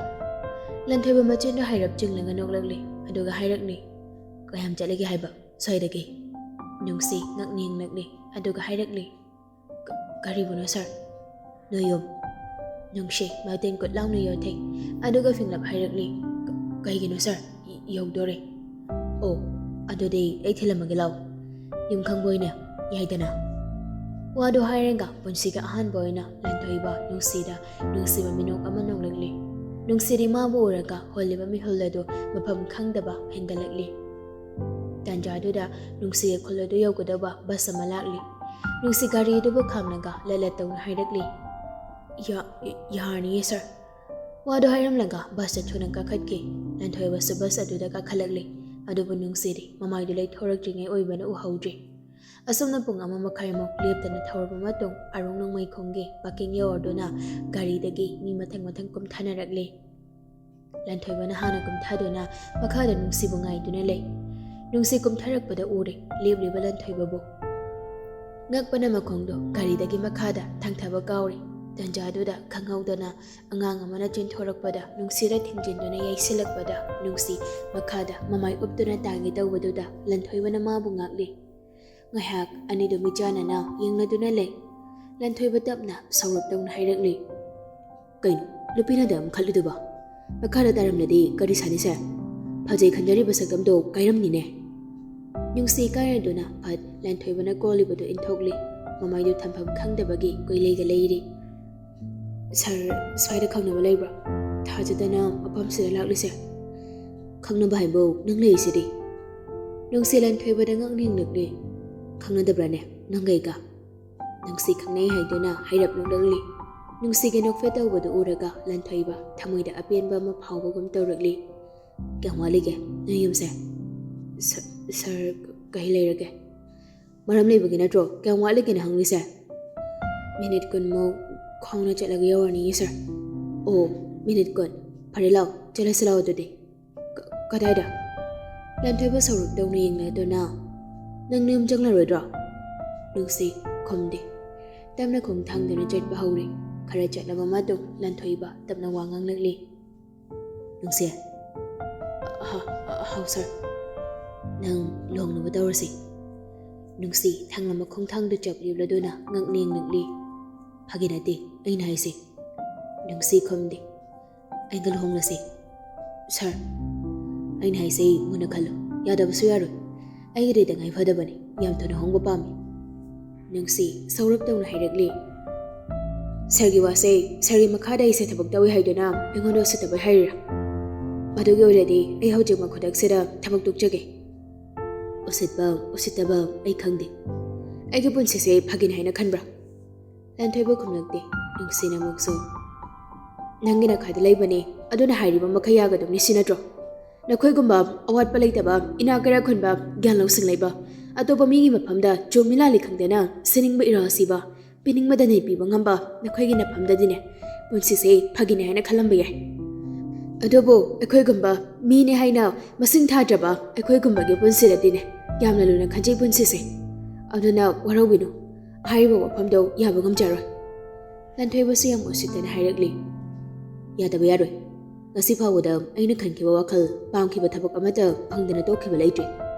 ꯂꯟꯊꯣꯏꯕ ꯃꯆꯤꯟꯗꯨ ꯍꯥꯏꯔꯞ ꯆꯤꯡꯂꯒ ꯅꯣꯛꯂꯛꯂꯤ, ꯑꯗꯨꯒ ꯍꯥꯏꯔꯛꯂꯤ, "ꯀꯌꯥꯝ ꯆꯠꯂꯒꯦ ꯍꯥꯏꯕ ꯁ꯭ꯋꯥꯏꯗꯒꯤ?" ꯅꯨꯡꯁꯤ ꯉꯛꯅ ꯌꯦꯡꯂꯛꯂꯤ, ꯑꯗꯨꯒ ꯍꯥꯏꯔꯛꯂꯤ, "ꯀ-, ꯀꯔꯤꯕꯨꯅꯣ ꯁꯥꯔ? ꯅꯣꯏ ꯌꯨꯝ?" ꯅꯨꯡꯁꯤ ꯃꯇꯦꯟ ꯀꯨꯠ ꯂꯥꯎꯅ ꯌꯣꯠꯊꯩ, ꯑꯗꯨꯒ ꯐꯤꯡꯂꯞ ꯍꯥꯏꯔꯛꯂꯤ, "ꯀ-, ꯀꯩꯒꯤꯅꯣ ꯁꯥꯔ? ꯌ-, ꯌꯧꯗꯣꯔꯦ꯫ ꯑꯣ, ꯑꯗꯨꯗꯤ ꯑꯩ ꯊꯤꯜꯂꯝꯃꯒꯦ ꯂꯥꯎ꯫ ꯌꯨꯝ ꯈꯪꯕ ꯑꯣꯏꯅ ꯌꯥꯏꯗꯅ?" ꯋꯥꯗꯨ ꯍꯥꯏꯔꯒ ꯄꯨꯟꯁꯤꯒꯤ ꯑꯍꯥꯟꯕ ꯑꯣꯏꯅ ꯂꯟꯊꯣꯏꯕ ꯅꯨꯡꯁꯤꯗ ꯅꯨꯡꯁꯤꯕ ꯃꯤꯅꯣꯛ ꯑꯃ ꯅꯣꯛꯂꯛꯂꯤ꯫ ꯅꯨꯡꯁꯤꯗꯤ ꯃꯥꯕꯨ ꯎꯔꯒ ꯍꯣꯜꯂꯤꯕ ꯃꯤꯍꯨꯜ ꯑꯗꯨ ꯃꯐꯝ ꯈꯪꯗꯕ ꯍꯦꯟꯒꯠꯂꯛꯂꯤ꯫ ꯇꯥꯟꯖꯥꯗꯨꯗ ꯅꯨꯡꯁꯤꯒꯤ ꯈꯨꯜ ꯑꯗꯨ ꯌꯧꯒꯗꯧꯕ ꯕꯁ ꯑꯃ ꯂꯥꯛꯂꯤ꯫ ꯅꯨꯡꯁꯤ ꯒꯥꯔꯤ ꯑꯗꯨꯕꯨ ꯈꯥꯝꯂꯒ ꯂꯠ ꯂꯠ ꯇꯧꯅ ꯍꯥꯏꯔꯛꯂꯤ, "ꯌꯥ-, ꯌꯥꯔꯅꯤꯌꯦ ꯁꯥꯔ꯫" ꯋꯥꯗꯨ ꯍꯥꯏꯔꯝꯂꯒ ꯕꯁꯇ ꯊꯨꯅ ꯀꯥꯈꯠꯈꯤ꯫ ꯂꯟꯊꯣꯏꯕꯁꯨ ꯕꯁ ꯑꯗꯨꯗ ꯀꯥꯈꯠꯂꯛꯂꯤ꯫ ꯑꯗꯨꯕꯨ ꯅꯨꯡꯁꯤꯗꯤ ꯃꯃꯥꯏꯗꯨ ꯂꯩꯊꯣꯔꯛꯇ꯭ꯔꯤꯉꯩ ꯑꯣꯏꯕꯅ ꯎꯍꯧꯗ꯭ꯔꯤ꯫ ꯑꯁꯨꯝꯅ ꯄꯨꯡ ꯑꯃ ꯃꯈꯥꯏꯃꯨꯛ ꯂꯦꯞꯇꯅ ꯊꯧꯔꯕ ꯃꯇꯨꯡ, ꯑꯔꯣꯡ ꯅꯣꯡꯃꯩꯈꯣꯡꯒꯤ ꯄꯥꯀꯤꯡ ꯌꯧꯔꯗꯨꯅ ꯒꯥꯔꯤꯗꯒꯤ ꯃꯤ ꯃꯊꯪ ꯃꯊꯪ ꯀꯨꯝꯊꯅꯔꯛꯂꯤ꯫ ꯂꯟꯊꯣꯏꯕꯅ ꯍꯥꯟꯅ ꯀꯨꯝꯊꯗꯨꯅ ꯃꯈꯥꯗ ꯅꯨꯡꯁꯤꯕꯨ ꯉꯥꯏꯗꯨꯅ ꯂꯩ꯫ ꯅꯨꯡꯁꯤ ꯀꯨꯝꯊꯔꯛꯄꯗ ꯎꯔꯦ ꯂꯦꯞꯂꯤꯕ ꯂꯟꯊꯣꯏꯕꯕꯨ꯫ ꯉꯛꯄꯅ ꯃꯈꯣꯡꯗꯣ ꯒꯥꯔꯤꯗꯒꯤ ꯃꯈꯥꯗ ꯊꯥꯡꯊꯕ ꯀꯥꯎꯔꯦ꯫ ꯇꯟꯖꯥꯗꯨꯗ ꯈꯪꯍꯧꯗꯅ ꯑꯉꯥꯡ ꯑꯃꯅ ꯆꯦꯟꯊꯣꯔꯛꯄꯗ ꯅꯨꯡꯁꯤꯗ ꯊꯤꯡꯖꯤꯟꯗꯨꯅ ꯌꯩꯁꯤꯜꯂꯛꯄꯗ ꯅꯨꯡꯁꯤ ꯃꯈꯥꯗ ꯃꯃꯥꯏ ꯎꯞꯇꯨꯅ ꯇꯥꯡꯒꯦ ꯇꯧꯕꯗꯨꯗ ꯂꯟꯊꯣꯏꯕꯅ ꯃꯥꯕꯨ ꯉꯥꯛꯂꯤ꯫ ꯉꯥꯏꯍꯥꯛ ꯑꯅꯤꯗꯨ ꯃꯤꯆꯥꯟꯅꯅ ꯌꯦꯡꯅꯗꯨꯅ ꯂꯩ꯫ ꯂꯟꯊꯣꯏꯕ ꯇꯞꯅ ꯁꯧꯔꯞ ꯇꯧꯅ ꯍꯥꯏꯔꯛꯂꯤ, "ꯀꯩꯅꯣ, ꯂꯨꯄꯤꯅꯗ ꯑꯃ ꯈꯠꯂꯤꯗꯨꯕꯣ? ꯃꯈꯥꯗ ꯇꯥꯔꯝꯂꯗꯤ ꯀꯔꯤ ꯁꯥꯅꯤ ꯁꯥꯔ? ꯐꯖꯩ ꯈꯟꯖꯔꯤꯕ ꯁꯛꯇꯝꯗꯣ ꯀꯥꯏꯔꯝꯅꯤꯅꯦ?" ꯅꯨꯡꯁꯤ ꯀꯥꯏꯔꯗꯨꯅ ꯐꯠ ꯂꯟꯊꯣꯏꯕꯅ ꯀꯣꯜꯂꯤꯕꯗꯨ ꯏꯟꯊꯣꯛꯂꯤ꯫ ꯃꯃꯥꯏꯗꯨ ꯊꯝꯐꯝ ꯈꯪꯗꯕꯒꯤ ꯀꯣꯏꯂꯩꯒ ꯂꯩꯔꯤ꯫ "ꯁꯥꯔ, ꯁ꯭ꯋꯥꯏꯗ ꯈꯪꯅꯕ ꯂꯩꯕ꯭ꯔꯥ? ꯊꯥꯖꯗꯅ ꯃꯐꯝꯁꯤꯗ ꯂꯥꯛꯂꯤꯁꯦ꯫ ꯈꯪꯅꯕ ꯍꯥꯏꯕꯨ ꯅꯪ ꯂꯩꯔꯤꯁꯤꯗꯤ?" ꯅꯨꯡꯁꯤ ꯂꯟꯊꯣꯏꯕꯗ ꯉꯛꯅꯤꯡꯂꯛꯂꯤ꯫ "ꯈꯪꯅꯗꯕ꯭ꯔꯥꯅꯦ ꯅꯪꯒꯩꯒ?" ꯅꯨꯡꯁꯤ ꯈꯪꯅꯩ ꯍꯥꯏꯗꯨꯅ ꯍꯩꯔꯞ ꯅꯣꯛꯂꯛꯂꯤ꯫ ꯅꯨꯡꯁꯤꯒꯤ ꯅꯣꯛꯐꯦꯠ ꯇꯧꯕꯗꯨ ꯎꯔꯒ ꯂꯟꯊꯣꯏꯕ ꯊꯃꯣꯏꯗ ꯑꯄꯦꯟꯕ ꯑꯃ ꯐꯥꯎꯕꯒꯨꯝ ꯇꯧꯔꯛꯂꯤ꯫ "ꯀꯌꯥꯝ ꯋꯥꯠꯂꯤꯒꯦ ꯅꯣꯏ ꯌꯨꯝꯁꯦ?" "ꯁ-, ꯁꯥꯔ, ꯀꯩ ꯂꯩꯔꯒꯦ?" "ꯃꯔꯝ ꯂꯩꯕꯒꯤ ꯅꯠꯇ꯭ꯔꯣ ꯀꯌꯥꯝ ꯋꯥꯠꯂꯤꯒꯦꯅ ꯍꯪꯂꯤꯁꯦ?" "ꯃꯤꯅꯤꯠ ꯀꯨꯟꯃꯨꯛ ꯈꯣꯡꯅ ꯆꯠꯂꯒ ꯌꯧꯔꯅꯤꯌꯦ ꯁꯥꯔ꯫" "ꯑꯣ, ꯃꯤꯅꯤꯠ ꯀꯨꯟ꯫ ꯐꯔꯦ, ꯂꯥꯛꯑꯣ, ꯆꯠꯂꯁꯤ ꯂꯥꯛꯑꯣ ꯑꯗꯨꯗꯤ꯫" "ꯀ-, ꯀꯗꯥꯏꯗ?" ꯂꯟꯊꯣꯏꯕ ꯁꯧꯔꯨꯞ ꯇꯧꯅ ꯌꯦꯡꯂꯗꯨꯅ, "ꯅꯪ ꯅꯌꯨꯝ ꯆꯪꯂꯔꯣꯏꯗ꯭ꯔꯣ?" ꯅꯨꯡꯁꯤ ꯈꯨꯝꯗꯦ꯫ ꯇꯞꯅ ꯈꯣꯡ ꯊꯥꯡꯗꯨꯅ ꯆꯠꯄ ꯍꯧꯔꯦ꯫ ꯈꯔ ꯆꯠꯂꯕ ꯃꯇꯨꯡ ꯂꯟꯊꯣꯏꯕ ꯇꯞꯅ ꯋꯥ ꯉꯥꯡꯂꯛꯂꯤ꯫ "ꯅꯨꯡꯁꯤ꯫" "ꯍꯥ, ꯍꯥꯎ ꯁꯥꯔ꯫" "ꯅꯪ ꯂꯨꯍꯣꯡꯅꯕ ꯇꯧꯔꯁꯤ꯫" ꯅꯨꯡꯁꯤ ꯊꯥꯡꯂꯝꯕ ꯈꯣꯡꯊꯥꯡꯗꯨ ꯆꯞ ꯂꯦꯞꯂꯗꯨꯅ ꯉꯛ ꯅꯦꯡꯂꯛꯂꯤ꯫ "ꯐꯥꯒꯤ ꯅꯠꯇꯦ ꯑꯩꯅ ꯍꯥꯏꯁꯦ꯫" ꯅꯨꯡꯁꯤ ꯈꯨꯝꯗꯦ꯫ "ꯑꯩꯒ ꯂꯨꯍꯣꯡꯂꯁꯤ꯫" "ꯁꯥꯔ, ꯑꯩꯅ ꯍꯥꯏꯁꯦ ꯃꯨꯟꯅ ꯈꯜꯂꯨ, ꯌꯥꯗꯕꯁꯨ ꯌꯥꯔꯣꯏ꯫ ꯑꯩꯒꯤꯗꯤ ꯇꯉꯥꯏ ꯐꯗꯕꯅꯤ, ꯌꯥꯝ ꯊꯨꯅ ꯍꯣꯡꯕ ꯄꯥꯝꯃꯤ꯫" ꯅꯨꯡꯁꯤ ꯁꯧꯔꯞ ꯇꯧꯅ ꯍꯥꯏꯔꯛꯂꯤ꯫ "ꯁꯥꯔꯒꯤ ꯋꯥꯁꯦ, ꯁꯥꯔꯒꯤ ꯃꯈꯥꯗ ꯑꯩꯁꯦ ꯊꯕꯛ ꯇꯧꯏ ꯍꯥꯏꯗꯨꯅ ꯑꯩꯉꯣꯟꯗ ꯎꯁꯤꯠꯇꯕ ꯍꯥꯏꯔꯤꯔꯥ? ꯃꯗꯨꯒꯤ ꯑꯣꯏꯔꯗꯤ ꯑꯩ ꯍꯧꯖꯤꯛꯃꯛ ꯈꯨꯗꯛꯁꯤꯗ ꯊꯕꯛ ꯇꯣꯛꯆꯒꯦ꯫ ꯎꯁꯤꯠꯄ, ꯎꯁꯤꯠꯇꯕ ꯑꯩ ꯈꯪꯗꯦ꯫ ꯑꯩꯒꯤ ꯄꯨꯟꯁꯤꯁꯦ ꯐꯥꯒꯤꯅꯤ ꯍꯥꯏꯅ ꯈꯟꯕ꯭ꯔꯥ?" ꯂꯟꯊꯣꯏꯕ ꯈꯨꯝꯂꯛꯇꯦ꯫ ꯅꯨꯡꯁꯤꯅ ꯑꯃꯨꯛꯁꯨ, "ꯅꯪꯒꯤ ꯅꯈꯥꯗ ꯂꯩꯕꯅꯦ, ꯑꯗꯨꯅ ꯍꯥꯏꯔꯤꯕ ꯃꯈꯩ ꯌꯥꯒꯗꯕꯅꯤ, ꯁꯤ ꯅꯠꯇ꯭ꯔꯣ? ꯅꯈꯣꯏꯒꯨꯝꯕ ꯑꯋꯥꯠꯄ ꯂꯩꯇꯕ, ꯏꯅꯥꯛ ꯀꯩꯔꯥꯛ ꯈꯨꯟꯕ, ꯒ꯭ꯌꯥꯟ ꯂꯧꯁꯤꯡ ꯂꯩꯕ, ꯑꯇꯣꯞꯄ ꯃꯤꯒꯤ ꯃꯐꯝꯗ ꯆꯨꯝꯃꯤ ꯂꯥꯜꯂꯤ ꯈꯪꯗꯅ ꯁꯤꯅꯤꯡꯕ ꯏꯔꯥ ꯁꯤꯕ, ꯄꯤꯅꯤꯡꯕꯗ ꯅꯩ ꯄꯤꯕ ꯉꯝꯕ ꯅꯈꯣꯏꯒꯤ ꯅꯐꯝꯗꯗꯤꯅꯦ, ꯄꯨꯟꯁꯤꯁꯦ ꯐꯥꯒꯤꯅꯤ ꯍꯥꯏꯅ ꯈꯜꯂꯝꯕ ꯌꯥꯏ꯫ ꯑꯗꯨꯕꯨ ꯑꯩꯈꯣꯏꯒꯨꯝꯕ ꯃꯤꯅꯤ ꯍꯥꯏꯅ ꯃꯁꯤꯡ ꯊꯥꯗ꯭ꯔꯕ ꯑꯩꯈꯣꯏꯒꯨꯝꯕꯒꯤ ꯄꯨꯟꯁꯤꯗꯗꯤꯅꯦ, ꯌꯥꯝꯅ ꯂꯨꯅ ꯈꯟꯖꯩ ꯄꯨꯟꯁꯤꯁꯦ꯫ ꯑꯗꯨꯅ ꯋꯥꯔꯧꯕꯤꯅꯨ, ꯍꯥꯏꯔꯤꯕ ꯋꯥꯐꯝꯗꯣ ꯌꯥꯕ ꯉꯝꯖꯔꯣꯏ꯫" ꯂꯟꯊꯣꯏꯕꯁꯨ ꯌꯥꯝ ꯎꯁꯤꯠꯇꯅ ꯍꯥꯏꯔꯛꯂꯤ꯫ "ꯌꯥꯗꯕ ꯌꯥꯔꯣꯏ꯫ ꯉꯁꯤ ꯐꯥꯎꯕꯗ ꯑꯩꯅ ꯈꯟꯈꯤꯕ ꯋꯥꯈꯜ, ꯄꯥꯝꯈꯤꯕ ꯊꯕꯛ ꯑꯃꯠꯇ ꯐꯪꯗꯅ ꯇꯣꯛꯈꯤꯕ ꯂꯩꯇ꯭ꯔꯤ꯫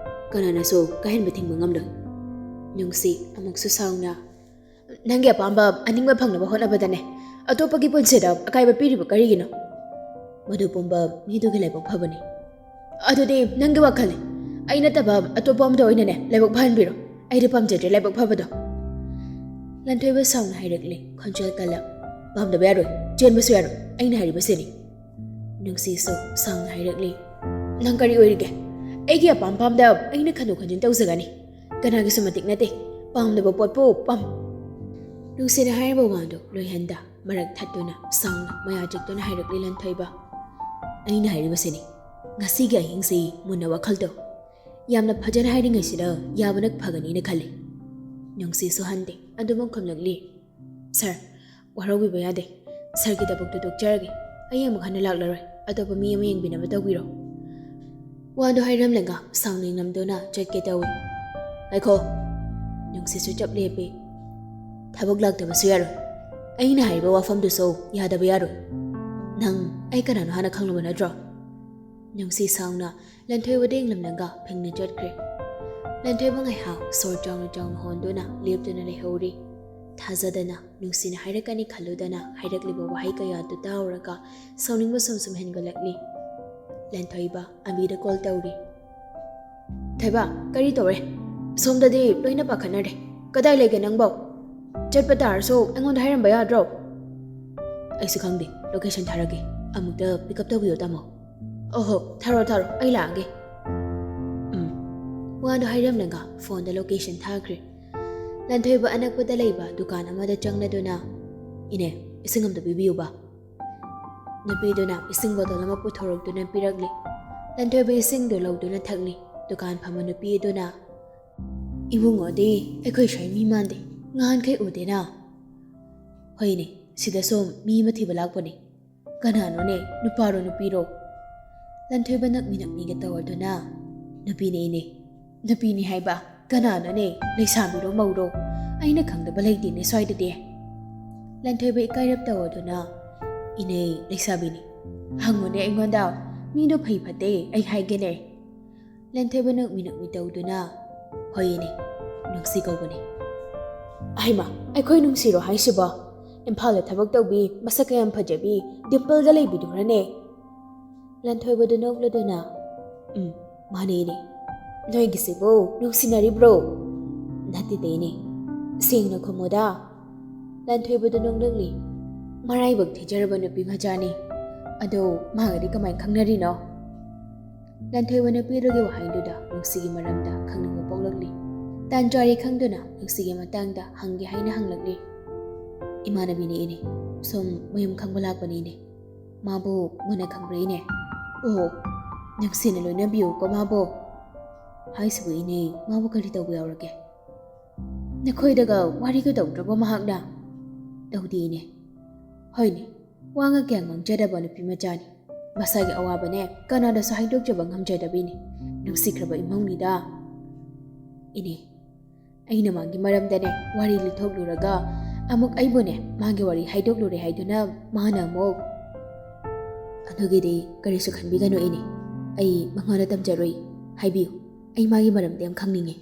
ꯀꯅꯥꯅꯁꯨ ꯀꯥꯏꯍꯟꯕ ꯊꯤꯡꯕ ꯉꯝꯂꯣꯏ꯫" ꯅꯨꯡꯁꯤ ꯑꯃꯨꯛꯁꯨ ꯁꯥꯎꯅ, "ꯅꯪꯒꯤ ꯑꯄꯥꯝꯕ ꯑꯅꯤꯡꯕ ꯐꯪꯅꯕ ꯍꯣꯠꯅꯕꯗꯅꯦ, ꯑꯇꯣꯞꯄꯒꯤ ꯄꯨꯟꯁꯤꯗ ꯑꯀꯥꯏꯕ ꯄꯤꯔꯤꯕ ꯀꯔꯤꯒꯤꯅꯣ? ꯃꯗꯨ ꯄꯨꯝꯕ ꯃꯤꯗꯨꯒꯤ ꯂꯥꯏꯕꯛ ꯐꯕꯅꯤ꯫" "ꯑꯗꯨꯗꯤ ꯅꯪꯒꯤ ꯋꯥꯈꯜꯅꯤ꯫ ꯑꯩ ꯅꯠꯇꯕ ꯑꯇꯣꯞꯄ ꯑꯃꯗ ꯑꯣꯏꯅꯅꯦ ꯂꯥꯏꯕꯛ ꯐꯍꯟꯕꯤꯔꯣ꯫ ꯑꯩꯗꯤ ꯄꯥꯝꯖꯗ꯭ꯔꯦ ꯂꯥꯏꯕꯛ ꯐꯕꯗꯣ꯫" ꯂꯟꯊꯣꯏꯕ ꯁꯥꯎꯅ ꯍꯥꯏꯔꯛꯂꯤ, ꯈꯣꯟꯖꯦꯜ ꯀꯜꯂ, "ꯄꯥꯝꯗꯕ ꯌꯥꯔꯣꯏ, ꯆꯦꯟꯕꯁꯨ ꯌꯥꯔꯣꯏ, ꯑꯩꯅ ꯍꯥꯏꯔꯤꯕꯁꯤꯅꯤ꯫" ꯅꯨꯡꯁꯤꯁꯨ ꯁꯥꯎꯅ ꯍꯥꯏꯔꯛꯂꯤ, "ꯅꯪ ꯀꯔꯤ ꯑꯣꯏꯔꯤꯒꯦ? ꯑꯩꯒꯤ ꯑꯄꯥꯝ ꯄꯥꯝꯗ ꯑꯩꯅ ꯈꯟꯗꯣꯛ ꯈꯟꯖꯤꯟ ꯇꯧꯖꯒꯅꯤ꯫ ꯀꯅꯥꯒꯤꯁꯨ ꯃꯇꯤꯛ ꯅꯠꯇꯦ꯫ ꯄꯥꯝꯗꯕ ꯄꯣꯠꯄꯨ ꯄꯥꯝ-" ꯅꯨꯡꯁꯤꯅ ꯍꯥꯏꯔꯤꯕ ꯋꯥꯗꯨ ꯂꯣꯏꯍꯟꯗ ꯃꯔꯛ ꯊꯠꯇꯨꯅ ꯁꯥꯎꯅ ꯃꯌꯥ ꯆꯤꯛꯇꯨꯅ ꯍꯥꯏꯔꯛꯂꯤ ꯂꯟꯊꯣꯏꯕ, "ꯑꯩꯅ ꯍꯥꯏꯔꯤꯕꯁꯤꯅꯤ, ꯉꯁꯤꯒꯤ ꯑꯍꯤꯡꯁꯤ ꯃꯨꯟꯅ ꯋꯥꯈꯜ ꯇꯧ꯫ ꯌꯥꯝꯅ ꯐꯖꯅ ꯍꯥꯏꯔꯤꯉꯩꯁꯤꯗ ꯌꯥꯕꯅ ꯐꯒꯅꯤꯅ ꯈꯜꯂꯤ꯫" ꯅꯨꯡꯁꯤꯁꯨ ꯍꯟꯗꯦ, ꯑꯗꯨꯃꯛ ꯈꯨꯝꯂꯛꯂꯤ, "ꯁꯥꯔ, ꯋꯥꯔꯧꯕꯤꯕ ꯌꯥꯗꯦ꯫ ꯁꯥꯔꯒꯤ ꯊꯕꯛꯇꯨ ꯇꯣꯛꯆꯔꯒꯦ꯫ ꯑꯩ ꯑꯃꯨꯛ ꯍꯟꯅ ꯂꯥꯛꯂꯔꯣꯏ꯫ ꯑꯇꯣꯞꯄ ꯃꯤ ꯑꯃ ꯌꯦꯡꯕꯤꯅꯕ ꯇꯧꯕꯤꯔꯣ꯫" ꯋꯥꯗꯨ ꯍꯥꯏꯔꯝꯂꯒ ꯁꯥꯎꯅ ꯌꯦꯡꯂꯝꯗꯨꯅ ꯆꯠꯀꯦ ꯇꯧꯏ꯫ "ꯉꯥꯏꯈꯣ꯫" ꯅꯨꯡꯁꯤꯠꯁꯨ ꯆꯞ ꯂꯦꯞꯄꯤ꯫ "ꯊꯕꯛ ꯂꯥꯛꯇꯕꯁꯨ ꯌꯥꯔꯣꯏ꯫ ꯑꯩꯅ ꯍꯥꯏꯔꯤꯕ ꯋꯥꯐꯝꯗꯨꯁꯨ ꯌꯥꯗꯕ ꯌꯥꯔꯣꯏ꯫ ꯅꯪ ꯑꯩ ꯀꯅꯥꯅꯣ ꯍꯥꯟꯅ ꯈꯪꯂꯕ ꯅꯠꯇ꯭ꯔꯣ?" ꯅꯨꯡꯁꯤ ꯁꯥꯎꯅ ꯂꯟꯊꯣꯏꯕꯗ ꯌꯦꯡꯂꯝꯂꯒ ꯐꯤꯡꯅ ꯆꯠꯈ꯭ꯔꯦ꯫ ꯂꯟꯊꯣꯏꯕ ꯉꯥꯏꯍꯥꯛ ꯁꯣꯔ ꯆꯥꯎꯅ ꯆꯥꯎꯅ ꯍꯣꯟꯗꯨꯅ ꯂꯦꯞꯇꯨꯅ ꯂꯩꯍꯧꯔꯤ꯫ ꯊꯥꯖꯗꯅ, ꯅꯨꯡꯁꯤꯅ ꯍꯥꯏꯔꯛꯀꯅꯤ ꯈꯜꯂꯨꯗꯅ ꯍꯥꯏꯔꯛꯂꯤꯕ ꯋꯥꯍꯩ ꯀꯌꯥꯗꯨ ꯇꯥꯔꯨꯔꯒ ꯁꯥꯎꯅꯤꯡꯕ ꯁꯨꯝ ꯁꯨꯝ ꯍꯦꯟꯒꯠꯂꯛꯂꯤ꯫ ꯂꯟꯊꯣꯏꯕ ꯑꯕꯤꯗ ꯀꯣꯜ ꯇꯧꯔꯤ꯫ "ꯊꯣꯏꯕ, ꯀꯔꯤ ꯇꯧꯔꯦ? ꯁꯣꯝꯗꯗꯤ ꯂꯣꯏꯅ ꯄꯥꯈꯠꯅꯔꯦ꯫ "ꯀꯗꯥꯏ ꯂꯩꯒꯦ ꯅꯪꯕꯣ? ꯆꯠꯄ ꯇꯥꯔꯁꯨ ꯑꯩꯉꯣꯟꯗ ꯍꯥꯏꯔꯝꯕ ꯌꯥꯗ꯭ꯔꯣ?" "ꯑꯩꯁꯨ ꯈꯪꯗꯦ, ꯂꯣꯀꯦꯁꯟ ꯊꯥꯔꯛꯀꯦ, ꯑꯃꯨꯛꯇ ꯄꯤꯛ ꯑꯞ ꯇꯧꯕꯤꯌꯣ ꯇꯥꯃꯣ"꯫ "ꯑꯣꯍꯣ, ꯊꯥꯔꯣ ꯊꯥꯔꯣ, ꯑꯩ ꯂꯥꯛꯑꯒꯦ"꯫ ꯎꯝ꯫ ꯋꯥꯗꯣ ꯍꯥꯏꯔꯝꯂꯒ ꯐꯣꯟꯗ ꯂꯣꯀꯦꯁꯟ ꯊꯥꯈ꯭ꯔꯦ꯫ ꯂꯟꯊꯣꯏꯕ ꯑꯅꯛꯄꯗ ꯂꯩꯕ ꯗꯨꯀꯥꯟ ꯑꯃꯗ ꯆꯪꯂꯗꯨꯅ, "ꯏꯅꯦ, ꯏꯁꯤꯡ ꯑꯝꯇ ꯄꯤꯕꯤꯌꯨꯕ"꯫ ꯅꯨꯄꯤꯗꯨꯅ ꯏꯁꯤꯡ ꯕꯣꯇꯜ ꯑꯃ ꯄꯨꯊꯣꯔꯛꯇꯨꯅ ꯄꯤꯔꯛꯂꯤ꯫ ꯂꯟꯊꯣꯏꯕ ꯏꯁꯤꯡꯗꯨ ꯂꯧꯗꯨꯅ ꯊꯛꯂꯤ꯫ ꯗꯨꯀꯥꯟ ꯐꯝꯕ ꯅꯨꯄꯤ ꯑꯗꯨꯅ, "ꯏꯕꯨꯡꯉꯣꯗꯤ ꯑꯩꯈꯣꯏ ꯁ꯭ꯋꯥꯏ ꯃꯤ ꯃꯥꯟꯗꯦ, ꯉꯍꯥꯟꯈꯩ ꯎꯗꯦꯅ"꯫ "ꯍꯣꯏꯅꯦ, ꯁꯤꯗ ꯁꯨꯝ ꯃꯤ ꯑꯃ ꯊꯤꯕ ꯂꯥꯛꯄꯅꯦ"꯫ "ꯀꯅꯥꯅꯣꯅꯦ, ꯅꯨꯄꯥꯔꯣ ꯅꯨꯄꯤꯔꯣ?" ꯂꯟꯊꯣꯏꯕ ꯅꯛꯃꯤ ꯅꯛꯃꯤꯒ ꯇꯧꯔꯗꯨꯅ, "ꯅꯨꯄꯤꯅꯦ ꯏꯅꯦ"꯫ "ꯅꯨꯄꯤꯅꯤ ꯍꯥꯏꯕ? ꯀꯅꯥꯅꯣꯅꯦ, ꯂꯩꯁꯥꯕꯤꯔꯣ ꯃꯧꯔꯣ? ꯑꯩꯅ ꯈꯪꯗꯕ ꯂꯩꯇꯦꯅꯦ ꯁ꯭ꯋꯥꯏꯗꯗꯤ"꯫ ꯂꯟꯊꯣꯏꯕ ꯏꯀꯥꯏꯔꯞ ꯇꯧꯔꯗꯨꯅ, "ꯏꯅꯦ, ꯂꯩꯁꯥꯕꯤꯅꯤ꯫ ꯍꯪꯉꯨꯅꯦ ꯑꯩꯉꯣꯟꯗ, ꯃꯤꯗꯣ ꯐꯩ ꯐꯠꯇꯦ ꯑꯩ ꯍꯥꯏꯒꯦꯅꯦ"꯫ ꯂꯟꯊꯣꯏꯕ ꯅꯣꯛꯃꯤ ꯅꯣꯛꯃꯤ ꯇꯧꯗꯨꯅ, "ꯍꯣꯏ ꯏꯅꯦ, ꯅꯨꯡꯁꯤ ꯀꯧꯕꯅꯦ"꯫ "ꯑꯍꯩꯃ, ꯑꯩꯈꯣꯏ ꯅꯨꯡꯁꯤꯔꯣ ꯍꯥꯏꯁꯤꯕꯣ? ꯏꯝꯐꯥꯜꯗ ꯊꯕꯛ ꯇꯧꯕꯤ, ꯃꯁꯛ ꯀꯌꯥꯝ ꯐꯖꯕꯤ, ꯗꯤꯝꯄꯜꯒ ꯂꯩꯕꯤꯗꯨꯔꯅꯦ?" ꯂꯟꯊꯣꯏꯕꯗꯨ ꯅꯣꯛꯂꯗꯨꯅ, "ꯎꯝ, ꯃꯥꯅꯦ ꯏꯅꯦ꯫ ꯅꯣꯏꯒꯤꯁꯤꯕꯨ ꯅꯨꯡꯁꯤꯅꯔꯤꯕ꯭ꯔꯣ?" "ꯅꯠꯇꯦꯗ ꯏꯅꯦ, ꯁꯦꯡꯅ ꯈꯨꯝꯃꯨꯗ"꯫ ꯂꯟꯊꯣꯏꯕꯗꯨ ꯅꯣꯛꯅꯤꯡꯂꯤ꯫ "ꯃꯔꯥꯏꯕꯛ ꯊꯤꯖꯔꯕ ꯅꯨꯄꯤ ꯃꯆꯥꯅꯤ꯫ ꯑꯗꯣ ꯃꯥꯒꯗꯤ ꯀꯃꯥꯏꯅ ꯈꯪꯅꯔꯤꯅꯣ?" ꯂꯟꯊꯣꯏꯕ ꯅꯨꯄꯤ ꯑꯗꯨꯒꯤ ꯋꯥꯍꯩꯗꯨꯗ ꯅꯨꯡꯁꯤꯒꯤ ꯃꯔꯝꯗ ꯈꯪꯅꯤꯡꯕ ꯄꯣꯛꯂꯛꯂꯤ꯫ ꯇꯥꯟ ꯆꯥꯔꯦ ꯈꯪꯗꯨꯅ ꯅꯨꯡꯁꯤꯒꯤ ꯃꯇꯥꯡꯗ ꯍꯪꯒꯦ ꯍꯥꯏꯅ ꯍꯪꯂꯛꯂꯤ꯫ "ꯏꯃꯥꯟꯅꯕꯤꯅꯦ ꯏꯅꯦ, ꯁꯨꯝ ꯃꯌꯨꯝ ꯈꯪꯕ ꯂꯥꯛꯄꯅꯦ ꯏꯅꯦ꯫ ꯃꯥꯕꯨ ꯃꯨꯟꯅ ꯈꯪꯕ꯭ꯔꯥ ꯏꯅꯦ?" "ꯑꯣ, ꯅꯨꯡꯁꯤꯅ ꯂꯣꯏꯅꯕꯤꯌꯨꯀꯣ ꯃꯥꯕꯨ"꯫ "ꯍꯥꯏꯁꯤꯕꯨ ꯏꯅꯦ, ꯃꯥꯕꯨ ꯀꯔꯤ ꯇꯧꯕ ꯌꯥꯎꯔꯒꯦ? ꯅꯈꯣꯏꯗꯒ ꯋꯥꯔꯤꯒ ꯇꯧꯗ꯭ꯔꯕꯣ ꯃꯍꯥꯛꯅ?" "ꯇꯧꯗꯦ ꯏꯅꯦ"꯫ "ꯍꯣꯏꯅꯦ, ꯋꯥ ꯉꯥꯡ ꯀꯌꯥ ꯉꯥꯡꯖꯗꯕ ꯅꯨꯄꯤ ꯃꯆꯥꯅꯤ꯫ ꯃꯁꯥꯒꯤ ꯑꯋꯥꯕꯅꯦ ꯀꯅꯥꯗꯁꯨ ꯍꯥꯏꯗꯣꯛꯆꯕ ꯉꯝꯖꯗꯕꯤꯅꯤ꯫ ꯅꯨꯡꯁꯤꯈ꯭ꯔꯕ ꯏꯃꯧꯅꯤꯗ"꯫ "ꯏꯅꯦ, ꯑꯩꯅ ꯃꯥꯒꯤ ꯃꯔꯝꯗꯅꯦ ꯋꯥꯔꯤ ꯂꯤꯊꯣꯛꯂꯨꯔꯒ ꯑꯃꯨꯛ ꯑꯩꯕꯨꯅꯦ ꯃꯥꯒꯤ ꯋꯥꯔꯤ ꯍꯥꯏꯗꯣꯛꯂꯨꯔꯦ ꯍꯥꯏꯗꯨꯅ ꯃꯥꯅ ꯑꯃꯨꯛ"꯫ "ꯑꯗꯨꯒꯤꯗꯤ ꯀꯔꯤꯁꯨ ꯈꯟꯕꯤꯒꯅꯨ ꯏꯅꯦ, ꯑꯩ ꯃꯉꯣꯟꯗ ꯇꯝꯖꯔꯨꯏ꯫ ꯍꯥꯏꯕꯤꯌꯨ, ꯑꯩ ꯃꯥꯒꯤ ꯃꯔꯝꯗ ꯌꯥꯝ ꯈꯪꯅꯤꯡꯉꯤ"꯫